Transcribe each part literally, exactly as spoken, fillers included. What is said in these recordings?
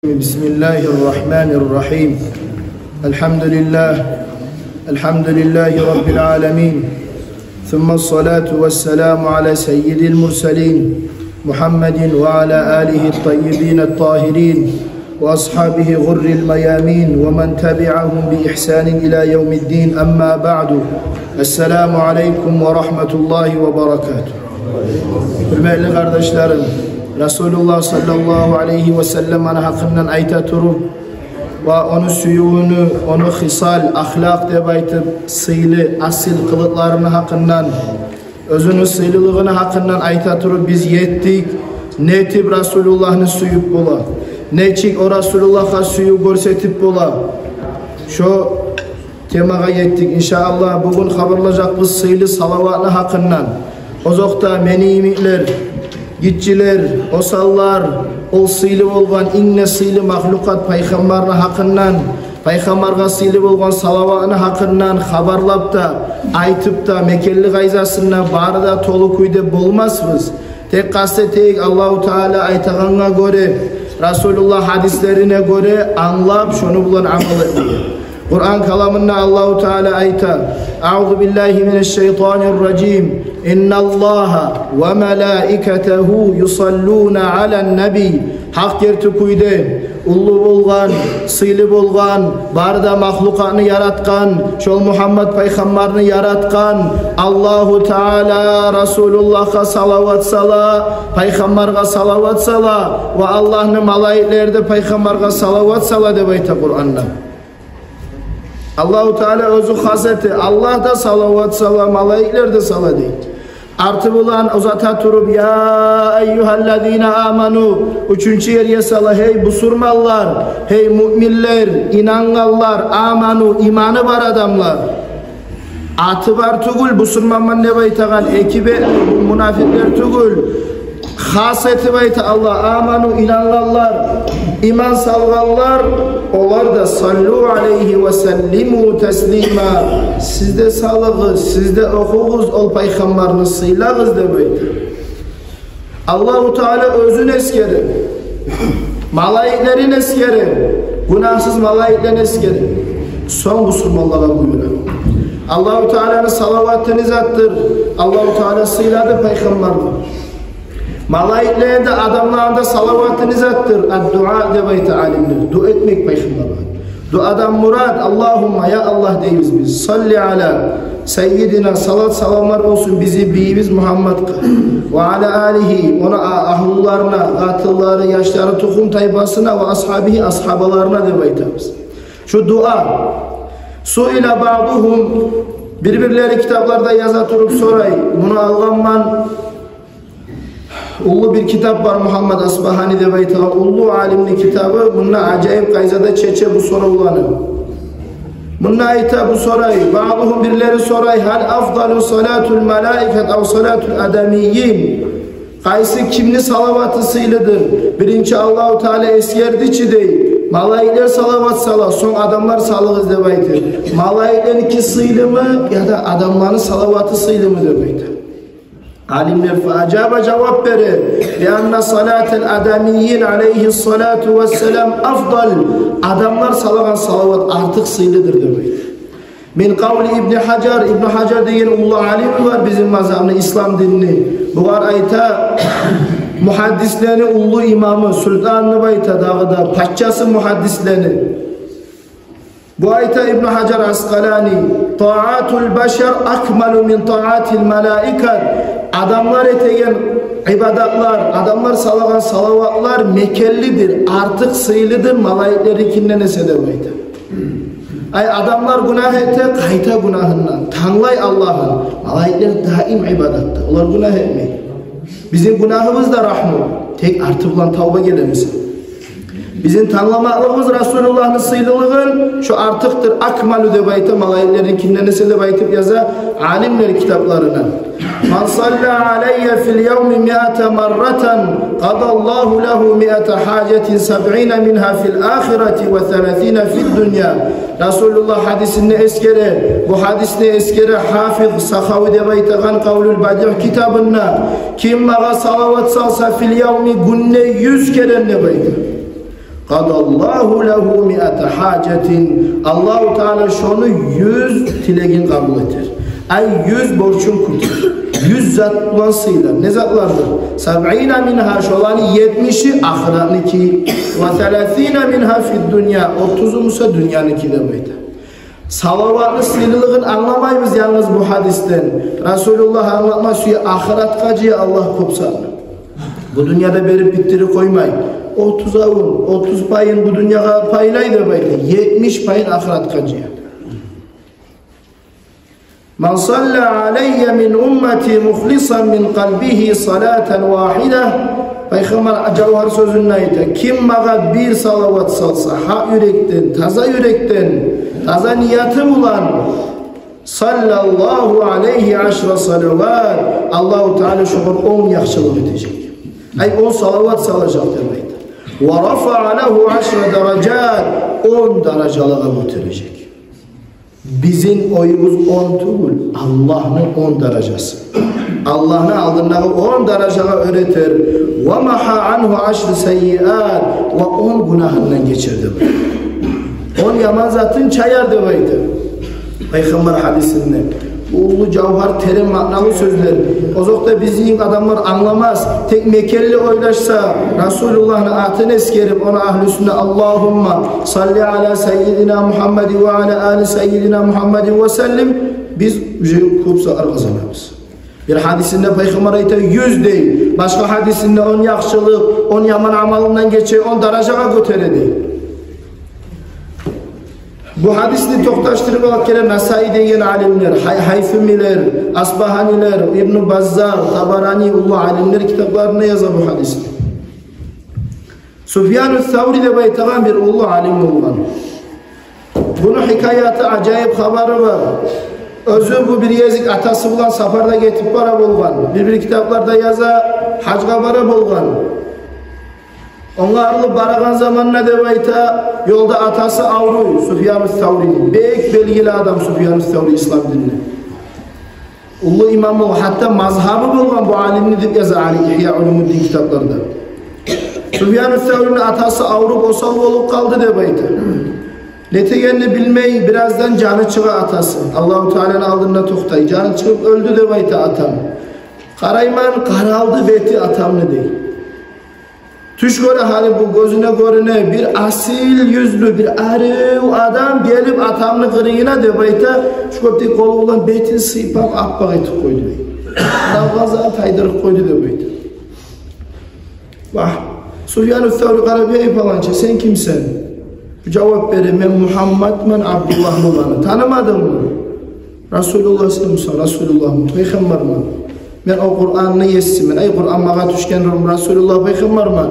بسم الله الرحمن الرحيم. الحمد لله. الحمد لله رب العالمين. ثم الصلاة والسلام على سيد المرسلين محمد وعلى آله الطيبين الطاهرين وأصحابه غر الميامين ومن تبعهم بإحسان إلى يوم الدين. أما بعد. السلام عليكم ورحمة الله وبركاته. Гьюрметли къардашларым, Расулуллагь саллаллагьу алайгьи ва салламны гьакъындан айта туруп ва ону сюювюню, ону хисал, ахлакъ деп айтып, сыйлы, асил къылыкъларыны гьакъындан, оьзюню сыйлылыгъыны гьакъындан айта туруп, биз етдик, нетип Расулуллагьны сююп бола, нечик о Расулуллагьгъа сююв гёрсетип бола. Шо темагъа етдик. Иншааллагь, бугюн хабарлажакъбыз сыйлы салаватны гьакъындан. Озокъда, мени йимиклер, гиччилер, осаллар, ол сыйлы болгъан, инг де сыйлы махлукъат пайхаммарны гьакъындан, пайхаммаргъа сыйлы болгъан салаватны гьакъындан хабарлап да, айтып да, мекенли къайдасында бары да толу кюйде болмасбыз. Тек къаст этейик Аллагьу Таала айтагъангъа гёре, Расулуллагь гьадислерине гёре англап, шону булан амал этмеге. Къуран каламында Аллагьу Таала айта: أعوذ بالله من الشيطان الرجيم. إن الله وملائكته يصلون على النبي. Гьакъ герти кюйде, уллу болгъан, сыйлы болгъан, бары да махлукъатны яратгъан, шол Мугьаммад пайхаммарны яратгъан Аллагьу Таала Расулуллагьгъа салават сала, пайхаммаргъа салават сала, ва Аллагьны малайиклери де пайхаммаргъа салават сала деп айта Къуранда. Аллагьу Таала оьзю хас эте, Аллагь да салават сала, малайиклер де сала дей. Арты булан узата туруп: يا أيها الذين آمنوا, уьчюнчю ерге сала: гьей бусурманлар, гьей муъминлер, инангъанлар, آمنوا, иманы бар адамлар. Аты бар тюгюл, бусурманман деп айтагъан, эки бетли, бу мунафикълер тюгюл. Хас этип айта Аллагь: آمنوا, инангъанлар, иман салгъанлар, олар да: صلوا عليه وسلموا تسليما. Сиз де салыгъыз, сиз де охугъуз, ол пайхаммарны сыйлагъыз деп айта. Аллагьу Таала оьзюн эсгере, малайиклерин эсгере, гюнагьсыз малайиклерин эсгере. Сонг бусурманлагъа буюра. Аллагьу Тааланы салаваты не затдыр? Аллагьу Таала сыйлады пайхаммарны. Малайиклени де, адамланы да салаваты не затдыр? الدعاء деп айта алимлер. Дуа этмек пайхаммаргъа. Дуадан мурат: اللهم, я Аллагь дейбиз биз, صل على سيدنا, салат-саламлар болсун бизин бийибиз Мугьаммадгъа, وعلى آله, ону а-, агьлюлерине, къатынлары, яшлары, тухум тайпасына, وأصحابه, асгьабаларына деп айтабыз. Шу дуа. سئل بعضهم, бир-бирлери китапларда яза туруп сорай. Муну алгъанман Уллу бир китап бар, Мугьаммад Асбагьани деп айтагъан уллу алимни китабы. Мунда ажайып къайдада чече бу соравланы. Мунда айта бу сорай, بعضهم, бирлери сорай: هل أفضل صلاة الملائكة أو صلاة الآدميين? Къайсы, кимни салаваты сыйлыдыр? Биринчи Аллагьу Таала эсгерди чи дей, малайиклер салават сала, сонг адамлар салыгъыз деп айта. Малайиклерники сыйлымы яда адамланы салаваты сыйлымы деп айта. Алимлер, فأجاب, жавап бере: بأن صلاة الآدميين عليه الصلاة والسلام أفضل, адамлар салагъан салават артыкъ сыйлыдыр деп айта. من قول ابن حجر, Ибну Гьажар деген уллу алими бар бизин мазгьабны, ислам динни. Бугъар айта, мугьаддислени уллу имамы, султаны деп айта, дагъы да пачасы мугьаддислени. Бу айта Ибну Гьажар Аскъалани: طاعة البشر أكمل من طاعة الملائكة. Адамлар этеген ибадатлар, адамлар салагъан салаватлар мекенлидир, артыкъ сыйлыдыр малайиклерникинден эсе деп айта. Ай, адамлар гюнагь эте, къайта гюнагьындан, танглай Аллагьын. Малайиклер даим ибадатда, олар гюнагь этмей. Бизин гюнагьыбыз да рагьму, тек арты булан тавба гелемиз. Бизин тангламакълыгъыбыз Расулуллагьны сыйлылыгъын, шо артыкъдыр, أكمل деп айта, малайиклерникинден эсе деп айтып яза алимлер китапларына. من صلى علي في اليوم مائة مرة قضى الله له مائة حاجة سبعين منها في الآخرة وثلاثين في الدنيا. Расулуллагь гьадисинде эсгере, бу гьадисни эсгере Гьафиз Сахави деп айтагъан Къавлул Бадиъ китабында: ким магъа салават салса, في اليوم, гюнде юз керен деп айта. Къадаллагьу лагьу миата гьажатин. Аллагьу Таала шону юз тилегин къабул этер. Ай, юз борчун кютер. Юз зат булан сыйлар. Не затлардыр? Сабъина мингьа, шоланы етмиши ахыратныки. Ва саласина мингьа фид дунья, отузу буса дюньяныки деп айта. Салаватны сыйлылыгъын англамайбыз янгыз бу гьадисден. Расулуллагь англатма сюе, ахыратгъа жыя Аллагь кёп затны. Бу дюньяда берип битдирип къоймай. Отуз авун, отуз пайын бу дюньягъа пайлай деп айта, етмиш пайын ахыратгъа жыя. Ман салла алайя мин уммати мухлисан мин къалбигьи салатан вагьида. Пайхаммар жавгьар сёзюнде айта: ким магъа бир салават салса, гьакъ юрекден, таза юрекден, таза нияты булан, саллаллагьу алайгьи ашра салават, Аллагьу Таала шогъар он яхшылыкъ этежек. Ай, он салават салажакъ деп айта. Ва рафаа лагьу ашра даражат, он даражалагъа гётережек. Бизин оюбуз он тюгюл, Аллагьны он даражасы. Аллагьны алдындагъы он даражагъа оьр этер. Ва магьа ангьу ашра саййиат, ва он гюнагьындан гечер деп айта. Он яман затын чаяр деп айта пайхаммар гьадисинде. Уллу жавгьар, терен маъналы сёзлер. Озокъда, бизин адамлар англамас. Тек мекенли ойлашса, Расулуллагьны атын эсгерип, ону агьлюсюне: Аллагьумма салли ала саййидина Мугьаммадин ва ала али саййидина Мугьаммадин ва саллим, биз уже кёп сагъар къазанабыз. Бир гьадисинде пайхаммар айта: юз дей. Башгъа гьадисинде: он яхшылыкъ, он яман амалындан гече, он даражагъа гётере дей. Бу гьадисни токъташдырып алып геле Насаи деген алимлер, Гьай-, Гьайсумилер, Асбагьанилер, Ибну Баззар, Табарани, уллу алимлер китапларында яза бу гьадисни. Суфьяну Саври деп айтагъан бир уллу алим болгъан. Буну гьикаяты, ажайып хабары бар. Оьзю бу бир гезик атасы булан сапарда гетип бара болгъан. Бир-бир китапларда яза, гьажгъа бара болгъан. Онгарылып барагъан заманда деп айта, ёлда атасы авруй Суфьяну Саврини. Бек белгили адам Суфьяну Саври ислам динде. Уллу имам ол, гьатта мазгьабы болгъан бу алимни деп яза Али Ихья Улумуддин китапларда. Суфьяну Саврини атасы авруп, осал болуп къалды деп айта. Нетегенни билмей, бираздан жаны чыгъа атасы. Аллагьу Тааланы алдында токътай. Жаны чыгъып оьлдю деп айта атам. Къарайман, къаралды бети атамны дей. Тюш гёре гьали, бу гёзюне гёрюне бир асил юзлю, бир арив адам гелип атамны къырыйына деп айта, шу кёпдей къолу булан бетин сыйпап, аппакъ этип къойду дей. Адам къазан тайдырып къойду деп айта. Вагь, Суфьяну Саври къарап: «Эй, паланча, сен кимсен?» Жавап бере: «Мен Мугьаммадман, Абдуллагьны уланы. Танымадынгмы?» «Расулуллагь сен буса?» «Расулуллагьман, пайхаммарман. Мен о Къуранны есимен». «Ай, Къуран магъа тюшген, Расулуллагь, пайхаммарман».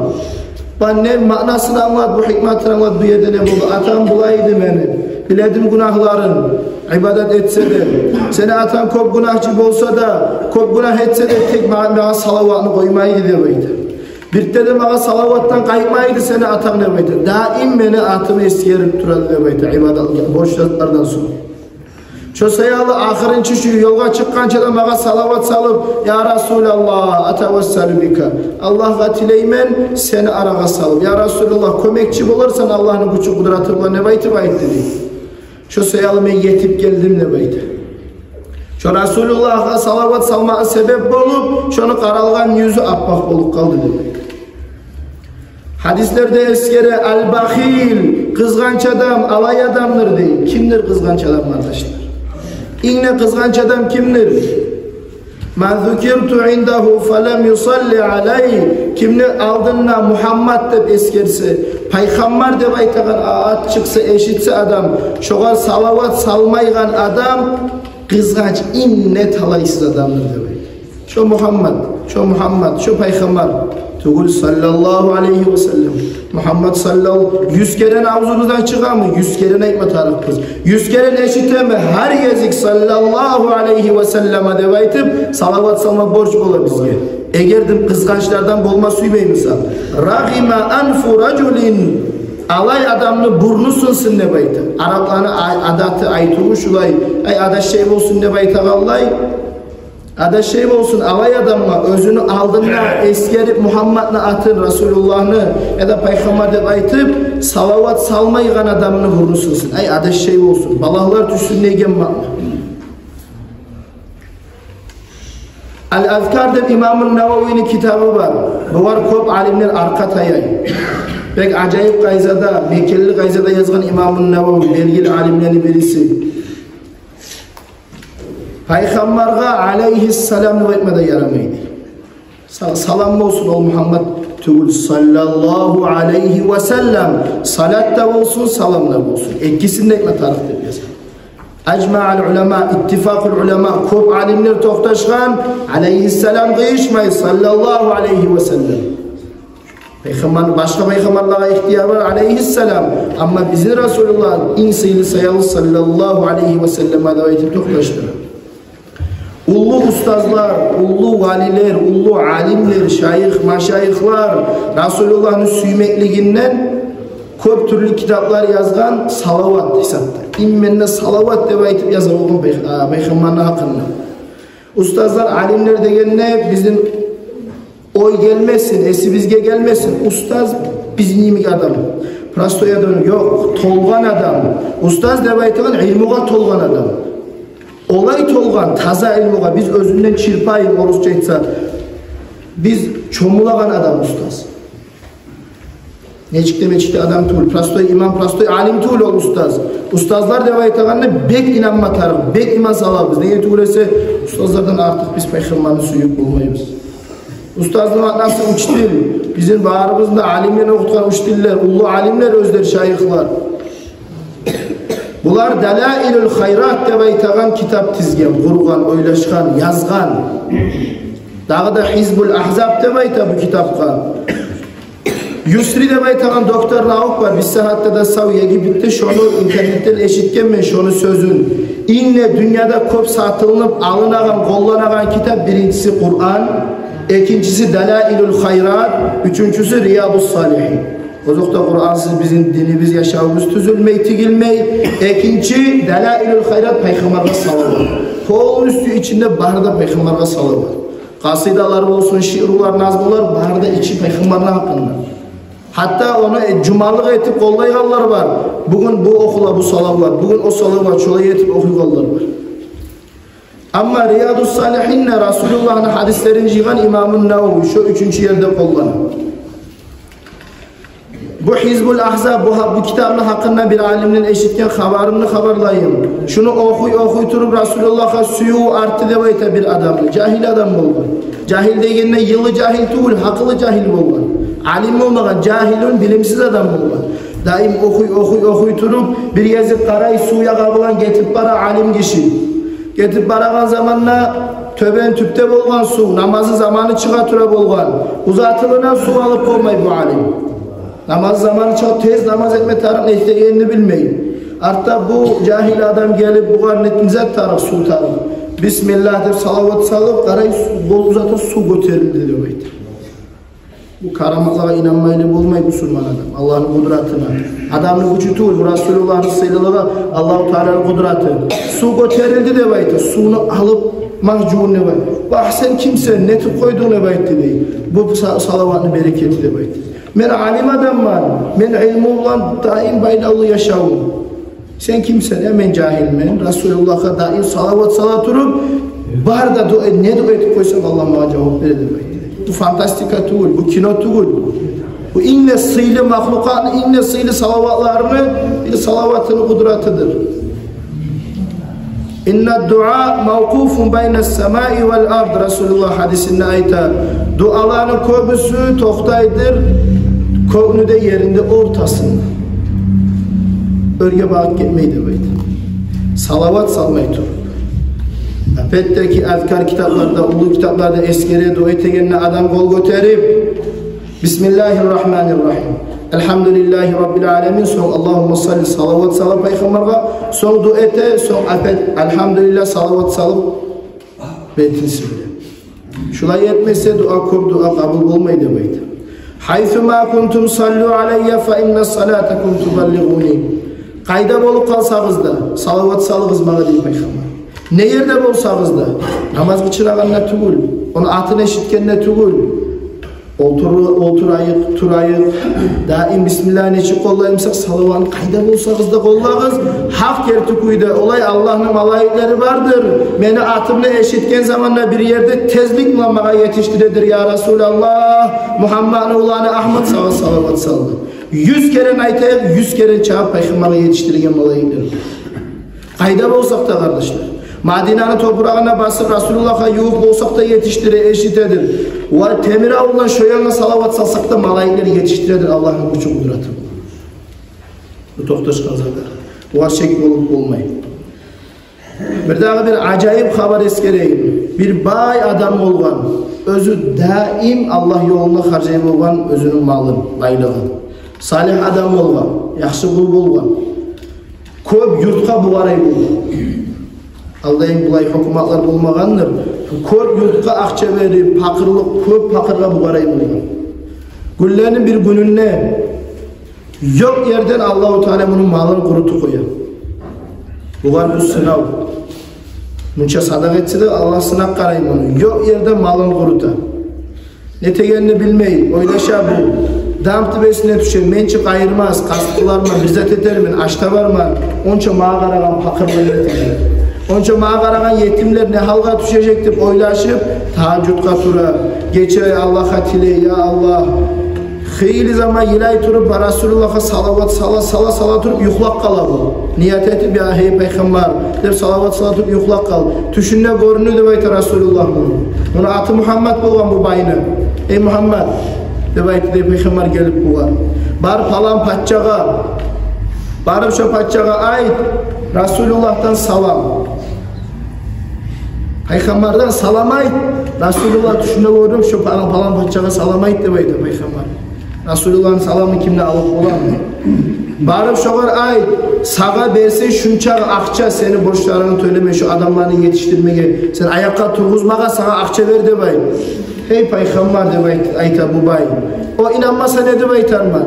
«Ба, не маънасын англат, бу гьикматын англат, бу ерде не болду?» «Атам булай эди мени. Биледим гюнагьларын, ибадат этсе де. Сени атанг кёп гюнагьчы болса да, кёп гюнагь этсе де, тек магъа, магъа салаватны къоймай эди», — деп айта. «Бирде де магъа салаватдан къайтмай эди сени атанг», — деп айта. «Даим мени атымны эсгерип турады», — деп айта, — «ибадат, борч затлардан сонг. Шо саялы ахырынчы шу ёлгъа чыкъгъанча да магъа салават салып: „Я Расулаллагь, атавассалу бика, Аллагьгъа тилеймен сени арагъа салып, я Расулаллагь, кёмекчи боларсан Аллагьны гючю, къудраты булан“, — деп айтып айтды дей. «Шо саялы мен етип гелдим», — деп айта. Шо Расулуллагьгъа салават салмагъа себеп болуп, шону къаралгъан юзю аппакъ болуп къалды деп айта. Гьадислерде эсгере: «Ал-бахил, къызгъанч адам алай адамдыр», — дей. Кимдир къызгъанч адам, къардашлар? Инг де къызгъанч адам кимдир? «Ман зукирту индагьу фалам юсалли алай». Кимни алдында Мугьаммад деп эсгерсе, пайхаммар деп айтагъан ат чыкъса, эшитсе адам, шогъар салават салмайгъан адам къызгъанч, инг де талайсыз адамдыр деп айта. Шо Мугьаммад, шо Мугьаммад, шо пайхаммар тюгюл, саллаллагьу алайгьи ва саллам. Мугьаммад саллал-, юз керен авзубуздан чыгъамы? Юз керен айтма тарыкъбыз. Юз керен эшитеми? Гьар гезик «саллаллагьу алайгьи ва саллама» деп айтып, салават салма борч бола бизге. Эгер де къызгъанчлардан болма сюймей бусанг. «Рагъима анфу ражулин», алай адамны бурну сынсын деп айта. Арапланы ай-, адаты, айтыву шулай. Ай, адашай болсун деп айтагъанлай. Адашай болсун алай адамгъа, оьзюню алдында эсгерип Мугьаммадны атын, Расулуллагьны яда пайхаммар деп айтып, Салават салмайгъан адамны бурну сынсын, ай, адашгъан болсун, балагьлар тюшсюн деген маъна. Ал-Азкар деп Имамун Нававини китабы бар. Бугъар кёп алимлер аркъа таяй. Бек ажайып къайдада, мекенли къайдада язгъан Имамун Навави, белгили алимлени бириси. Пайхаммаргъа алайгьиссалам деп айтма да ярамайды. Са-, салам болсун, о Мугьаммад тюгюл, саллаллагьу алайгьи ва саллам. Салат да болсун, салам да болсун. Экисин де айтма тарыкъ деп язгъан. Ажмаъал улама, иттифакъул улама, кёп алимлер токъташгъан, алайгьиссалам къыйышмай, саллаллагьу алайгьи ва саллам. Пайхаммар, башгъа пайхаммарлагъа ихтияр бар, алайгьиссалам. Амма бизин Расулуллагь инг сыйлы саялы, саллаллагьу алайгьи ва саллам деп айтып токъташдыра. Уллу устазлар, уллу валилер, уллу алимлер, шайых, машайыхлар Расулуллагьны сюймеклигинден кёп тюрлю китаплар язгъан салават гьисапда. Именно салават деп айтып яза болгъан пай-, а, пайхаммарны гьакъында. Устазлар, алимлер дегенде бизин ой гелмесин, эсибизге гелмесин, устаз бизин йимик адам. Простой адам ёкъ, толгъан адам. Устаз деп айтагъан илмугъа толгъан адам. Олай толгъан, таза илмугъа, биз оьзюнден чырпайып, орусча айтса, биз чомулагъан адам устаз. Нечик де мечик де адам тюгюл, простой имам, простой алим тюгюл ол устаз. Устазлар деп айтагъанда бек инанма тарыкъ, бек иман салабыз. Неге тюгюл эсе, устазлардан артыкъ биз пайхаммарны сююп болмайбыз. Устазны маънасы учитель. Бизин барыбызны да алимлер, охутгъан учительлер, уллу алимлер оьзлер, шайыхлар. Булар Далаилул Хайрат деп айтагъан китап тизген, къургъан, ойлашгъан, язгъан. Дагъы да Гьизбул Агьзаб деп айта бу китапгъа. Юсри деп айтагъан доктор наук бар, бир сагьатда да сав Египетде, шону интернетден эшитгенмен, шону сёзюн. Инг де дюньяда кёп сатылынып алынагъан, къолланагъан китап, биринчиси Къуран, экинчиси Далаилул Хайрат, уьчюнчюсю Риядус Салигьин. Озокъда, Къурансыз бизин динибиз, яшавубуз тюзюлмей, тигилмей. Экинчи, Далаилул Хайрат, пайхаммаргъа салават. Полностью ичинде бары да пайхаммаргъа салават. Къасидалар болсун, шиърулар, назмулар, бары да ичи пайхаммарны гьакъында. Гьатта ону, э, жумалыкъ этип къоллайгъанлар бар. Бугюн бу охула, бу салават, бугюн о салават, шолай этип охуйгъанлар бар. Амма Риядус Салигьинде Расулуллагьны гьадислерин жыйгъан Имамун Навави шо уьчюнчю ерде къоллана. Бу Гьизбул Агьзаб, бу гьа-, бу китапны гьакъында бир алимден эшитген хабарымны хабарлайым. Шуну охуй, охуй туруп, Расулуллагьгъа сююв артды деп айта бир адамны. Жагьил адам болгъан. Жагьил дегенде, йылы жагьил тюгюл, гьакъылы жагьил болгъан. Алим болмагъан, жагьилун, билимсиз адам болгъан. Даим охуй, охуй, охуй туруп, бир гезик къарай, сув ягъа булан гетип бара алим гиши. Гетип барагъан заманда тёбен тюпде болгъан сув, намазны заманы чыгъа тура болгъан. Узатылына сув алып болмай бу алим. Намаз заманы чыгъа, тез намаз этме тарыкъ, не этегенин билмей. Артда бу жагьил адам гелип, бугъар нетме зат тарыкъ, сув тарыкъ. Бисмиллагь деп салават салып, къарай, сув, къол узата, сув гётерилди деп айта. Бу караматлагъа инанмайлы болмай бусурман адам, Аллагьны къудратына. Адамны гючю тюгюл, бу Расулуллагьны сыйлылыгъы, Аллагьу Тааланы къудраты. Сув гётерилди деп айта, сувну алып, мажнун деп айта. Вагь, сен кимсен, нетип къойдунг деп айтды дей. Бу са-, салаватны берекети деп айтды. Мен алим адамман, мен илму булан даим байлавлу яшавум. Сен кимсен? Э, мен жагьилмен. Расулуллагьгъа даим салават сала туруп, бар да дуа, не дуа этип къойсам, Аллагь магъа жавап бере деп айтды. Бу фантастика тюгюл, бу кино тюгюл. Бу инг де сыйлы махлукъатны, инг де сыйлы салаватларыны, бир салаватыны къудратыдыр. Иннад дуа мавкъуфун байна ссамаи вал ард, Расулуллагь гьадисинде айта. Дуаланы кёбюсю токътайдыр кёкню де, ерни де ортасында. Оьрге багъып гетмей деп айта. Салават салмай туруп. Опять-таки, азкар китапларда, уллу китапларда эсгере, дуа этегенде адам къол гётерип, Бисмиллагьир рагьманир рагьим. Алгьамдулиллагьи раббил аламин, сонг Аллагьумма салли, салават сала пайхаммаргъа, сонг дуа эте, сонг опять Алгьамдулиллагь, салават салып, бетин сибире. Шулай этмесе, дуа, кёп дуа къабул болмай деп айта. Гьайсу ма кунтум саллу алайя фа инна салатакум тубаллигъуни. Къайда болуп къалсагъыз да, салават салыгъыз магъа, дей пайхаммар. Не ерде болсагъыз да, намаз къычырагъанда тюгюл, ону атын эшитгенде тюгюл, Олтур-, олтурайыкъ, турайыкъ. Даим бисмиллагьны нечик къоллаймысакъ, салаватны къайда болсагъыз да къоллагъыз. Гьакъ герти кюйде, олай Аллагьны малайиклери бардыр. Мени атымны эшитген заманда бир ерде тезлик булан магъа етишдиредир: «Я Расулаллагь, Мугьамматны уланы Агьмат сагъа салават салды». Юз керен айтайыкъ, юз керен чабып Пайхаммаргъа етишдиреген малайиклер. Къайда болсакъ да, къардашлар, Мадинаны топурагъына басып, Расулуллагьгъа ювукъ болсакъ да, етишдире, эшитедир. Ва Темиравулдан шо янгъа салават салсакъ да, малайиклер етишдиредир Аллагьны гючю, къудраты булан. Бу токъташгъан затлар. Бугъар шек болуп болмай. Бирдагъы бир ажайып хабар эсгерейим. Бир бай адам болгъан, оьзю даим Аллагь ёлунда харжай болгъан оьзюню малын, байлыгъын. Салигь адам болгъан, яхшы къул болгъан. Кёп юртгъа бу къарай болгъан. Алдайын булай гьукуматлар болмагъандыр. Кёп юртгъа акъча берип, пакъырлыкъ, кёп пакъыргъа бу къарай болгъан. Гюнлени бир гюнюнде ёкъ ерден Аллагьу Таала муну малын къурутуп къоя. Бугъар бу сынав. Мунча садагъа этсе де, Аллагь сынап къарай муну. Ёкъ ерден малын къурута. Не этегенни билмей, ойлаша бу. Дам тюбесине тюше: «Мен чи къайырмас, къаст къыларман, бир зат этермен, аш табарман. Онча магъа къарагъан пакъырлар не этежек? Онча магъа къарагъан етимлер не гьалгъа тюшежек?» — деп ойлашып, тагьажжудгъа тура. Гече Аллагьгъа тилей: «Я Аллагь». Хыйлы заман йылай туруп, Расулуллагьгъа салават сала, сала, сала туруп юхлап къала бу. Ният этип: «Я, гьей Пайхаммар», — деп, салават сала туруп юхлап къала. Тюшюнде гёрюндю деп айта Расулуллагь муну. Муну аты Мугьаммат болгъан бу байны. «Эй Мугьаммат, — деп айтды, — дей Пайхаммар гелип бугъар, — бар палан пачагъа, барып шо пачагъа айт Расулуллагьдан салам. Пайхаммардан салам айт. Расулуллагь тюшюнде гёрюп, шо палан, палан пачагъа салам айт», — деп айта Пайхаммар. Расулуллагьны саламын ким де алып боламы? «Барып шогъар айт, сагъа берсин шунча акъча сени борчларынгны тёлеме, шо адамланы етишдирмеге, сени аякъгъа тургъузмагъа сагъа акъча бер», — деп айт. «Гьей Пайхаммар, — деп айт-, айта бу бай, — о инанмаса, не деп айтарман?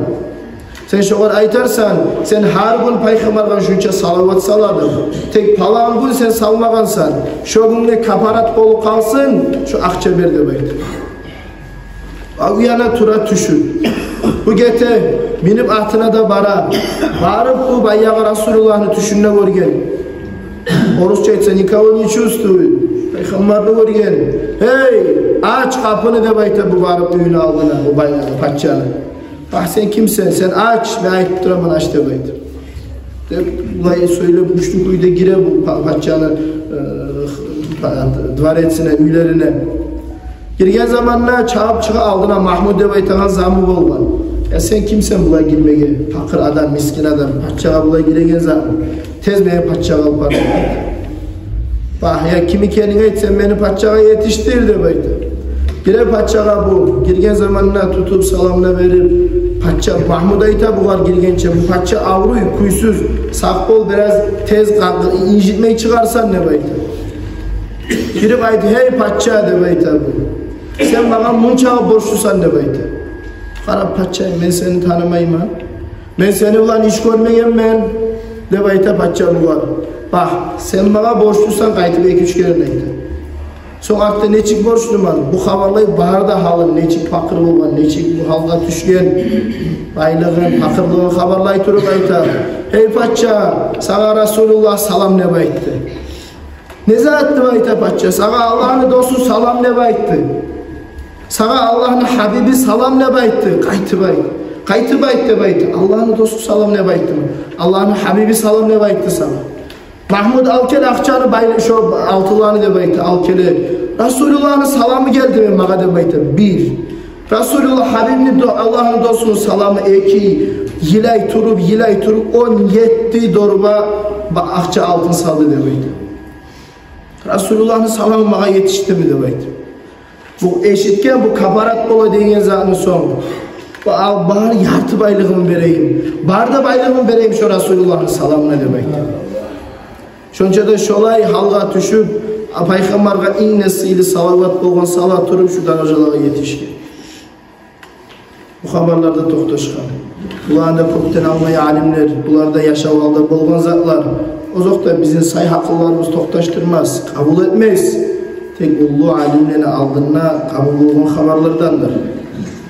Сен шогъар айтарсан: сен гьар гюн Пайхаммаргъа шунча салават саладынг, тек палан гюн сен салмагъансан, шо гюнге капарат болуп къалсын, шо акъча бер», — деп айт. А уяна тура тюшюп. Бу гете, минип атына да бара. Барып бу баягъы Расулуллагьны тюшюнде гёрген. Орусча айтса, никого не чувствует. Пайхаммарны гёрген. «Гьей, ач къапыны», — деп айта бу барып уьюню алдына, бу баягъы пачаны. «Агь, сен кимсен? Сен ач, мен айтып тураман, ач», — деп айта. Деп, булай сёйлеп, гючлю кюйде гире бу па-, пачаны, э, па-, дворецине, уьйлерине. Гирген заманда чабып чыгъа алдына, Магьмуд деп айтагъан замы болгъан. «Я, сен кимсен булай гирмеге? Пакъыр адам, мискин адам, пачагъа булай гиреген замы. Тез мени пачагъа алып бар», — деп айта. «Багь, я, ким экенинг айт, сен мени пачагъа етишдир», — деп айта. Гире пачагъа бу. Гирген заманда тутуп, саламны берип, пача, Магьмуд айта бугъар гиргенче: «Бу пача авруй, кюйсюз, сакъ бол, бираз тез къа-, инжитмей чыгъарсан», — деп айта. Гирип айта: «Гьей пача, — деп айта бу, — сен магъа мунчагъы борчлусан», — деп айта. Къарап пача: «Мен сени танымайман. Мен сени булан иш гёрмегенмен», — деп айта пача бугъар. «Багь, сен магъа борчлусан», — къайтып эки-уьч керен айта. Сонг артда нечик борчлуман, бу хабарлай бары да гьалын, нечик пакъыр болгъан, нечик бу гьалгъа тюшген, байлыгъын, пакъырлыгъын хабарлай туруп айта: «Гьей пача, сагъа Расулуллагь салам деп айтды». «Не зат?» — деп айта пача. «Сагъа Аллагьны досу салам деп айтды. Сагъа Аллагьны гьабиби салам деп айтды». «Къайтып айт, къайтып айт», — деп айта. «Аллагьны досу салам деп айтдымы? Аллагьны гьабиби салам деп айтды сагъа». «Магьмуд, ал гел акъчаны, байлы, шо алтынланы», — деп айта. «Ал гел. Расулуллагьны саламы гелдими магъа?» — деп айта. Бир. Расулуллагь гьабибни до-, Аллагьны досуну саламы. Эки. Йылай туруп, йылай туруп, он етти дорба ба-, акъча, алтын салды деп айта. «Расулуллагьны саламы магъа етишдими?» — деп айта. Бу эшитген, бу капарат бола деген затны сонг, ба-, ал, бар ярты байлыгъымны берейим, бар да байлыгъымны берейим шо Расулуллагьны саламына деп айта. Шонча да шолай гьалгъа тюшюп, а, Пайхаммаргъа инг де сыйлы салават болгъан сала туруп, шу даражалагъа етишген. Бу хабарларда токъташгъан. Буланы да кёпден алмай алимлер, булар да яшав гьалда болгъан затлар. Озокъда, бизин сай гьакъылларыбыз токъташдырмас, къабул этмес. Тек уллу алимлени алдында къабул болгъан хабарлардандыр.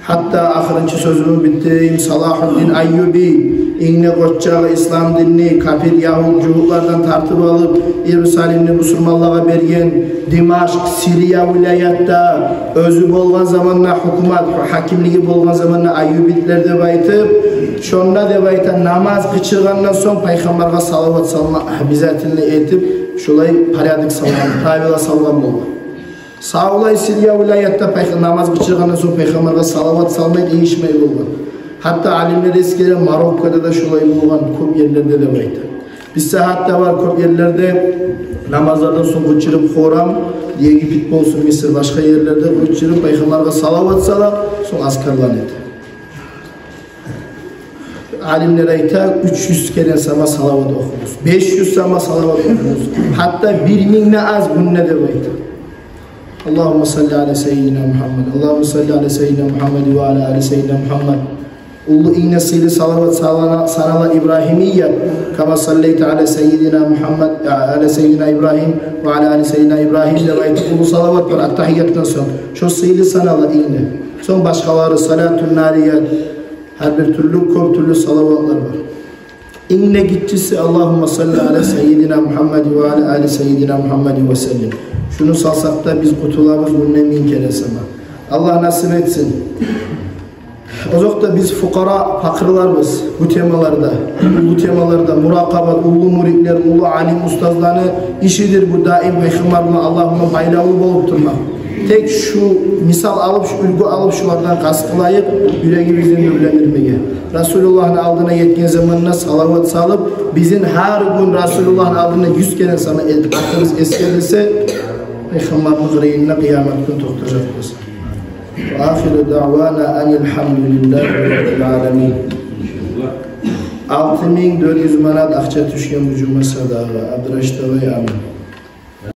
Гьатта ахырынчы сёзюмню битдирейим, Салагьуддин Айюби, инг де къоччагъы ислам динни капир ягьуд-жугьутлардан тартып алып, Иерусалимни бусурманлагъа берген, Димашкъ, Сирия вилаятда оьзю болгъан заманда гьукумат, гьакимлиги болгъан заманда айюбитлер деп айтып, шонда деп айта, намаз къычыргъандан сонг пайхаммаргъа салават салма обязательно этип, шолай порядок салгъан, правила салгъан болгъан. Савлай Сирия вилаятда пайха-, намаз къычыргъандан сонг пайхаммаргъа салават салмай, дегишмей болгъан. Гьатта алимлер эсгере, Мароккода да шолай болгъан, кёп ерлерде деп айта. Бу сагьатда бар кёп ерлерде намазлардан сонг къычырып, хорам, Египет болсун, Мисир, башгъа ерлерде къычырып, пайхаммаргъа салават сала, сонг азкарланы эте. Алимлер айта, уьч юз керен сама салават охугъуз, беш юз сама салават охугъуз. Гьатта бир минг де аз гюнде деп айта. Аллагьумма салли аля саййидина Мугьаммад, Аллагьумма салли аля саййидина Мугьаммад ва аля али саййидина Мугьаммад. Уллу, инг де сыйлы салават салана-, санала Ибрагьимия, кама саллайта аля саййидина Мугьаммад, а, аля саййидина Ибрагьим ва аля али саййидина Ибрагьим деп айтып, уллу салават бар аттагьиятдан сонг. Шо сыйлы санала инг де. Сонг башгъалары, салатун нарият, гьар бир тюрлю, кёп тюрлю салаватлар бар. Инг де гиччиси, Аллагьумма салли аля саййидина Мугьаммад ва аля али саййидина Мугьаммад ва саллим. Шуну салсакъ да, биз къутулабыз гюнде минг керен сама. Аллагь насип этсин. Озокъда, биз фукъара, пакъырларбыз. Бу темаларда, уллу темаларда муракъабат, уллу муридлер, уллу алим устазланы ишидир бу, даим пайхаммар булан, Аллагь булан байлавлу болуп турмакъ. Тек шу мисал алып, шу уьлгю алып, шулардан къаст къылайыкъ, юрегибизни нюрлендирмеге. Расулуллагьны алдына етген заманда салават салып, бизин гьар гюн Расулуллагьны алдында юз керен сама эл-, атыбыз эсгерилсе, пайхаммарны къырыйында къыямат гюн токътажакъбыз. Ва ахиру даъвана анил гьамдулиллагьи раббил аламин. Алты минг дёрт юз манат акъча тюшген бу жума садагъа. Абдурашитовай, амин.